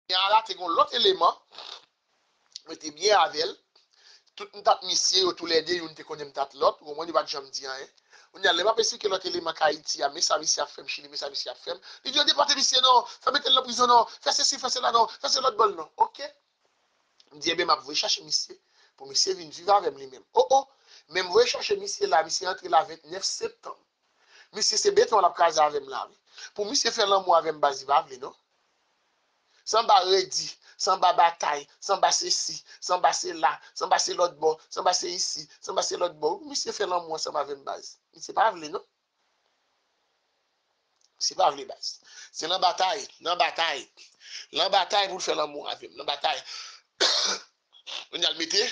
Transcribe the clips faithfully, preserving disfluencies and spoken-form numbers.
Kounye a la, te gen yon lòt eleman, mwen te byen avè l. Tout m t ap misye, yo toulède, youn te konnen m t ap lòt. Ou konprann, yo pa t janm di anyen. Kounye a, lè m ap esplike lòt eleman k Ayiti a, men sa misye ap fè m Chili, men sa misye ap fè m. Li di, yo depòte misye non, fè mete l nan prizon non, fè sesi, fè sela non, fè se lòt bò l non. Oke. M di, ebyen, m ap voye chache misye, pou misye vin viv avè m li menm. O, o! Men m voye chache misye la, misye antre la vennèf septanm. Misye se beton l ap kraze avè m la, wi. Pou misye fè lanmou avè m, baz, li pa vle, non. Sanba redi, sanba batay, sanba sesi, sanba sela, sanba se lòt bò, sanba se isi, sanba se lòt bò. Pou misye fè lanmou ansanm avè m, baz. Misye pa vle, non. Misye pa vle, baz. Se nan batay, nan batay. Nan batay pou l fè lanmou avè m. Nan batay. Kounye a l mete.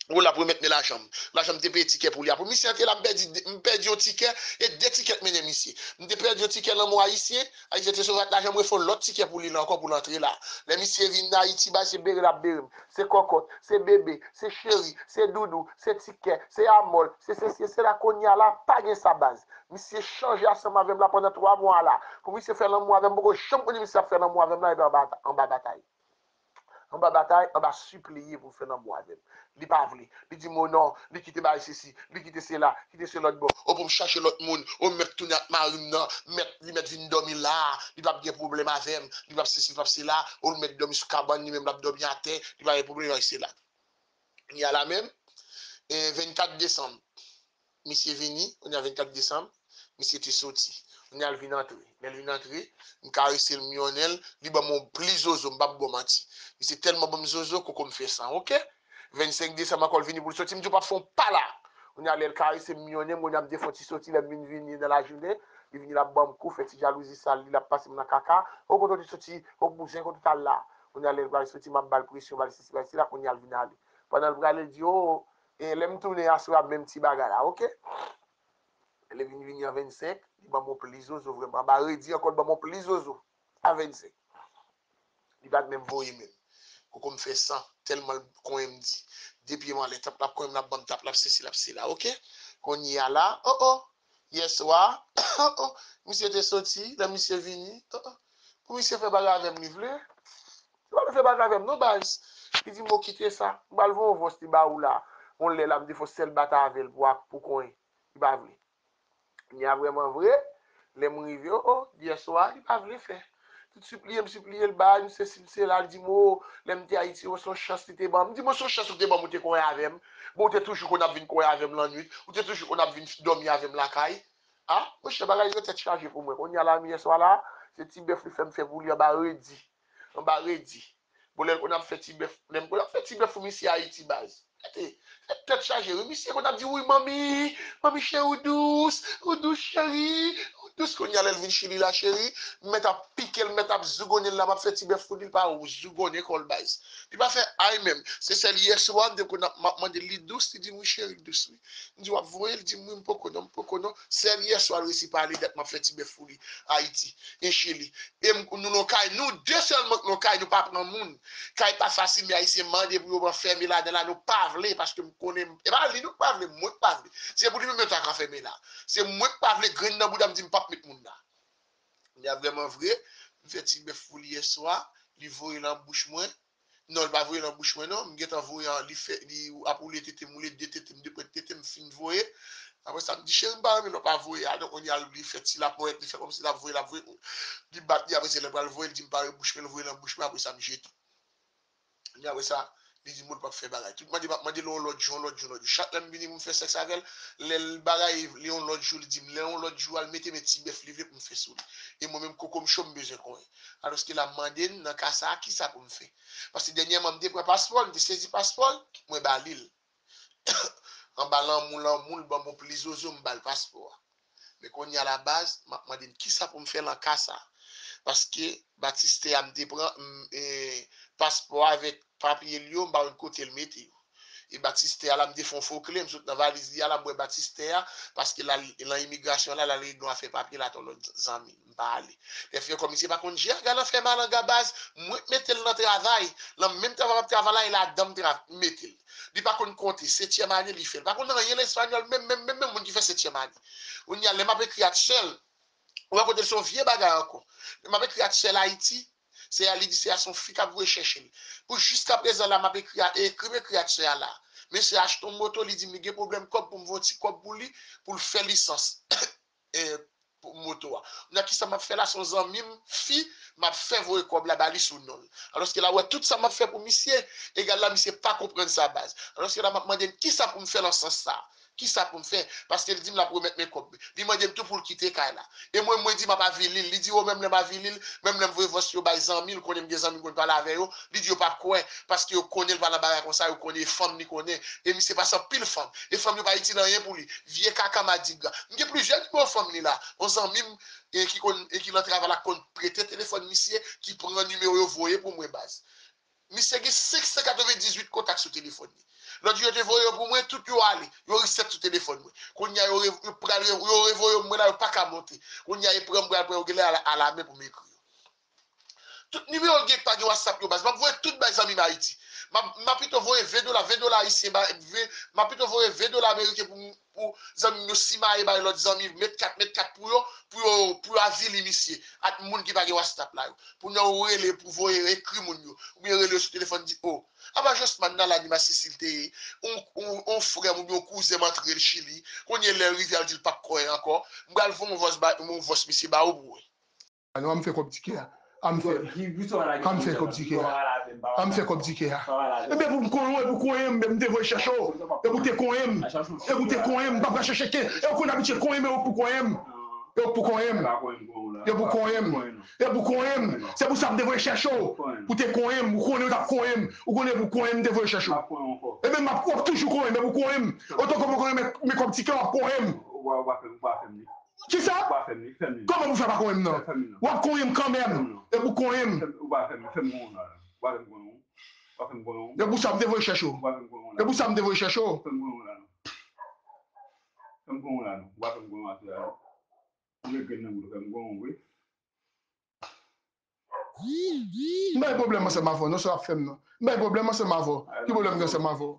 Ou la pou remèt men lajan m. Lajan m te peye tikè pou li a. Pou misye antre la, m pèdi, m pèdi yon tikè e de tikè k mennen misye. M te pèdi yon tikè lanmou ayisyen, ayisyen te sove ak lajan m, refè yon lòt tikè pou li la ankò pou l antre la. Lè misye vin Ayiti, baz, se bere l ap bere m. Se kòkòt, se bebe, se cheri, se doudou, se tikè, se amòl, se sesi, se la, kounye a la, pa gen sa, baz. Misye chanje ansanm avè m la pandan twa mwa la. Pou misye fè lanmou avè m, m poko janm konnen misye ap fè lanmou avè m la, epi anba, anba batay. Anba batay, anba sipliye pou l fè lanmou avè m. Li pa vle. Li di m, o non, li kite bagay sesi, li kite sela, kite se lòt bò. O pou m chache lòt moun, o m mèt tounen ak mari m nan, mèt, li mèt vin dòmi la, li p ap gen pwoblèm avè m, li p ap sesi, li p ap sela, o l mèt dòmi sou kabann, li menm l ap dòmi atè, li pa gen pwoblèm avèk sela. Kounye a la menm, e, vennkat desanm, misye vini, kounye a vennkat desanm, misye te soti. Kounye a l vin antre. Lè l vin antre, m karese l, m yonnen l, li ban m yon pli zozo, m p ap ba w manti. Misye tèlman ban m zozo, koko m fè san, oke? Vennsenk desanm ankò, l vini pou l soti, m di w p ap fè yon pa la. Kounye a lè l karese m, m yonnen m, kounye a m te fè yon ti soti, lè m vin vini nan lajounen, li vini l ap ban m kou, fè ti jalouzi sal li, l ap pase m nan kaka, o kote w te soti, o bouzen kote w t al la. Kounye a lè l pral soti, m ap ba l presyon, ba l sesi, ba l sela, kounye a l vin ale. Pandan l prale, l di, o, e lè m tounen aswè a, menm ti bagay la, oke? Lè vin vini an vennsenk, li ban m yon pli zozo vrèman. Anba redi ankò, li ban m yon pli zozo an vennsenk. Li pa t menm voye menm. Koko m fè san, tèlman l konyen m di. De pye m anlè, tap l ap konyen m, l ap ban m tap, l ap sesi, l ap sela, oke? Kounye a la, o, o, yèswa, o, o, misye te soti, lè misye vini, o, o, pou misye fè bagay avè m, li vle. Li pa vle fè bagay avè m, non, baz. Li di m, o, kite sa, m pral voye yon vòs li ba ou la. Yon lè la, m te fè yon sèl batay avè l pou, pou konyen. Li pa vle. Kounye a vrèman vre, lè m rive, o, o, yèswa, li pa vle fè. Tout sipliye m, sipliye l, bay, m sesi, m sela, l di m, o, lè m te Ayiti, o, se yon chans li te ban m. M di, bon, se yon chans ou te ban m, ou te konyen avè m. Bon, ou te toujou konn ap vin konyen avè m lannwit, ou te toujou konn ap vin dòmi avè m lakay. A, monchè, bagay yo tèt chaje pou mwen. Kounye a la, yèswa la, se ti bèf li fè m fè pou li anba redi. Anba redi. Bon, lè l konn ap fè ti bèf, lè m konn ap fè ti bèf pou misye Ayiti, baz. Gade, tèt chaje, wi, misye konn ap di, wi, manmi, manmi cheri, ou dous, ou dous, cheri, ou dous. Kounye a, lè l vin Chili la, cheri, m mèt ap pike l, m mèt ap zougonnen l la, m ap fè ti bèf pou li, l pa zougonnen kò l, baz. Li pa fè ay menm. Se sèl yèswa, m te konn ap, m ap mande l, li dous, li di m, wi, cheri, l dous, wi. M di, w ap voye? L di m, wi, m poko non, m poko non. Sèl yèswa, l resi pale, dat m ap fè ti bèf pou li, Ayiti, e Chili. E m, nou nan kay, nou de sèlman k nan kay, nou pa pran moun. Kay pa fasil, men Ayisyen mande pou yo pran fèmen ladan la, nou pa vle, paske m konnen, e pa li nou pa vle, mwen k pa vle. Se pou li menm yo ta ka fèmen la. Se mwen k pa vle, grenn nan bouda m di m p ap met moun la. Men a vrèman vre, m fè ti bèf pou li yèswa, li voye l an bouch mwen. Non, li pa voye l an bouch mwen, non. M gentan voye an, li fè, li ap woule tete m, woule de tete m, de pwent tete m, fin voye. Apre sa, m di, cheri, m pa renmen lè w pa voye a, non. Kounye a, li fè ti laponyèt, li fè kòmsi l ap voye, l ap voye. Li bat li, apre se lè m pral voye, li di m pare bouch mwen, l voye l an bouch mwen, apre sa, m jete. Kounye a, apre sa, li di m, bon, l p ap fè bagay. Tout mande, m ap mande l yon lòt jou, yon lòt jou, yon lòt jou. Chak lè m vini pou m fè sèks avè l, lè l bagay, li yon lòt jou, li di m, lè yon lòt jou a, l mete men ti bèf li vle pou m fè sou li. E mwen menm, koko m cho, m bezwen konyen. Alòske l ap mande m, nan ka sa a, kisa pou m fè? Paske dènyèman, m te pran paspò l, m te sezi paspò l, mwen ba li l. Anba lanmou, lanmou, l ban m yon pli zozo, m ba l paspò a. Men kounye a la baz, m ap mande m kisa pou m fè nan ka sa. Paske batistè a m te pran, m, e, paspò avèk papye l yo, m pa konn kote l mete yo. E batistè a la, m te fè yon fo kle, m sot nan valiz li a, l ap wè batistè a, paske l al, nan imigrasyon la, l al regle yon afè papye l ak yon lòt zanmi. M pa ale. Lè fè kòm misye pa konn jere, gade lanfè malanga baz, mwen k mete l nan travay, nan menm travay m ap travay la, e ladan m tra-, m mete l. Li pa konn konte, setyèm ane li fè. Li pa konn anyen nan espanyòl, menm, menm, menm, menm moun ki fè setyèm ane. Kounye a, lè m ap ekri ak sè l, Ou wè kote l se yon vye bagay ankò. M ap ekri ak sè l Ayiti. Sè a, li di sè a se yon fi k ap voye chèche l. Pou jiskaprezan la, m ap ekri a, ekri m ekri ak sè a la. Men sè a achte yon moto, li di m li gen pwoblèm kòb pou m voye yon ti kòb pou li, pou l fè lisans. E, pou moto a. Kounye a, kisa m ap fè la, se yon zanmi m, fi, m ap fè voye kòb la ba li sou non l. Alòske la, wè, tout sa m ap fè pou misye, egal la, misye pa konprann sa, baz. Alòske la, m ap mande l kisa pou m fè nan sans sa. Kisa pou m fè? Paske l di m l ap remèt mwen kòb. Li mande m tou pou l kite kay la. E mwen, mwen di m ap avili l. Li di, o, menm lè m avili l, menm lè m voye vòs yo bay zanmi l, konnen m gen zanmi m konn pale avè yo, li di yo p ap kwè, paske yo konnen l pa nan bagay konsa, yo konnen e fanm li konnen. E misye pase anpil fanm. E fanm yo pa itil anyen pou li. Vye kaka madigra. M gen plizyè nimewo fanm li la. Yon zanmi m, e ki konn, e ki nan travay la, konn prete telefòn misye, ki pran nimewo yo voye pou mwen, baz. Misye gen senk san katrevendizuit kontak sou telefòn li. Lòt jou yo te voye yo pou mwen, tout yo ale. Yo reset sou telefòn mwen. Kounye a, yo re- yo pral re- yo revoye yo mwen la, yo pa ka monte. Kounye a, e pran m pral pran yo genlè a la- a la men pou m ekri yo. Tout nimewo gen pa gen WhatsApp yo, baz. M ap voye tout bay zanmi m Ayiti. M ap m ap pito voye ven dola, ven dola ayisyen ba ven, m ap pito voye ven dola ameriken pou m pou zanmi m yo simaye bay lòt zanmi, met kat, met kat pou yo, pou yo, pou yo avili misye, ak moun ki pa gen WhatsApp la yo. Pou nan ou rele, pou voye ekri moun yo, oubyen rele yo sou telefòn di, o, apa Josman nan la ni Masisil te ye, on, on, on frè m oubyen on kouzen m antre l Chili, kounye lè l rive al di l p ap konnen ankò, m pral voye yon vòs ba, yon vòs misye ba ou pou wè. An m fè kòb tikè a. An m fè, an m fè kòb tikè a. An m fè kòb tikè a. Ebyen pou m konnen w, e pou konnen m, m te voye chèche w. E pou te konnen m. E pou te konnen m, m pa pral chèche ken. E w konn abitye konnen m, e w pou konnen m. E w pou konnen m. E pou konnen m. E pou konnen m. Se pou sa m te voye chèche w. Pou te konnen m. Ou konnen w t ap konnen m. Ou konnen pou konnen m, m te voye chèche w. Ebyen m ap w ap toujou konnen m, e pou konnen m. Otan ke w konnen m, men kòb tikè w ap konnen m. Kisa? Kòman pou fè pa konnen m nan? W ap konnen m kanmenm. E pou konnen m. E pou sa m te voye chèche w. E pou sa m te voye chèche w. M bay pwoblèm ansanm avè w, non, sa w ap fè m nan. M bay pwoblèm ansanm avè w. Ki pwoblèm m gen ansanm avè w?